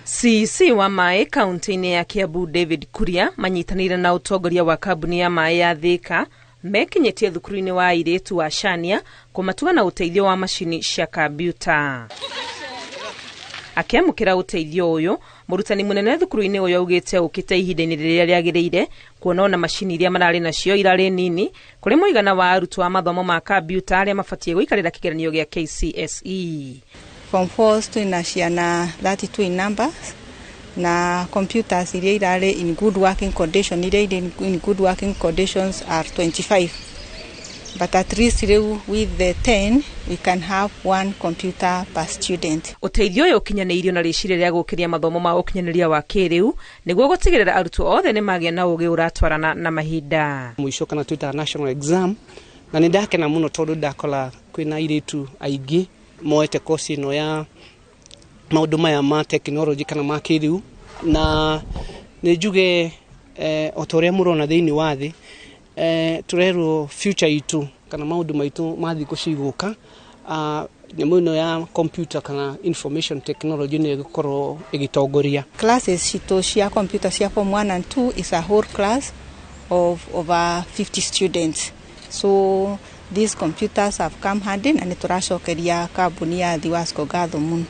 CEC wa maĩ kaunti-inĩ ya Kiambu David Kuria manyitanĩire na ũtongoria wa kambuni ya maĩ ya Thika mekinyĩtie thukuru-inĩ wa airĩtu wa Shania kũmatuga na ũteithio wa macini cia kambiuta. Akĩamũkĩra ũteithio ũyũ, mũrutani mũnene thukuru-inĩ ũyũ augĩte ũkĩte ihinda-inĩ rĩrĩa rĩagĩrĩire, kuona ona macini iria mararĩ nacio irarĩ nini kũrĩ mũigana wa arutwo a mathomo ma kambiuta arĩa mabatiĩ gũikarĩra kĩgeranio gĩa KCSE. Form 4 twĩna ciana 32 in numbers, na computers iria irarĩ in good working condition, iria irĩ in good working conditions are 25, but at least rĩu with the 10 we can have one computer per student. Ũteithio ũyũ ũkinyanĩirio na rĩciria rĩa gũkĩria mathomo ma ũkinyanĩria wa kĩrĩu nĩguo gũtigĩrĩra arutwo othe nĩ magĩa na ũgĩ ũratwarana na mahinda. Mũico kana twĩtaga national exam, na nĩ ndakena mũno tondũ ndakora kwĩna airĩtu aingĩ moete kosi ĩno ya maũndũ maya ma technology kana ma kĩrĩu, na nĩ njuge o ta ũrĩa mũrona thĩinĩ wa thĩ, tũrerwo future itũ kana maũndũ maitũ ma thikũ cigũka, nyamũ ĩno ya computer kana information technology nĩ ĩgũkorwo ĩgĩtongoria. Classes citũ cia computer cia form 1 and 2 is a whole class of over 50 students, so these computers have come handy, na nĩ tũracokeria kambuni ya Thiwasco ngatho mũno.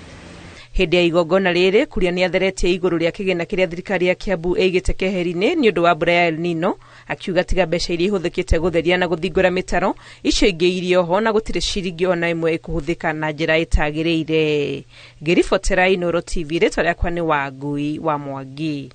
Hĩndĩ ya igongona rĩrĩ, Kuria nĩ atheretie igũrũ rĩa kĩgĩna kĩrĩa thirikari ya Kiambu ĩigĩte keheri-inĩ nĩ ũndũ wa mbura ya El Nino, akiuga tiga mbeca iria ihũthĩkĩte gũtheria na gũthingũra mĩtaro, icio ingĩ irĩ oho na gũtirĩ ciringi ona ĩmwe ĩkũhũthĩka na njĩra ĩtagĩrĩire. Ngĩribotera Inooro TV, rĩtwa rĩakwa nĩ Wangui wa Mwangi.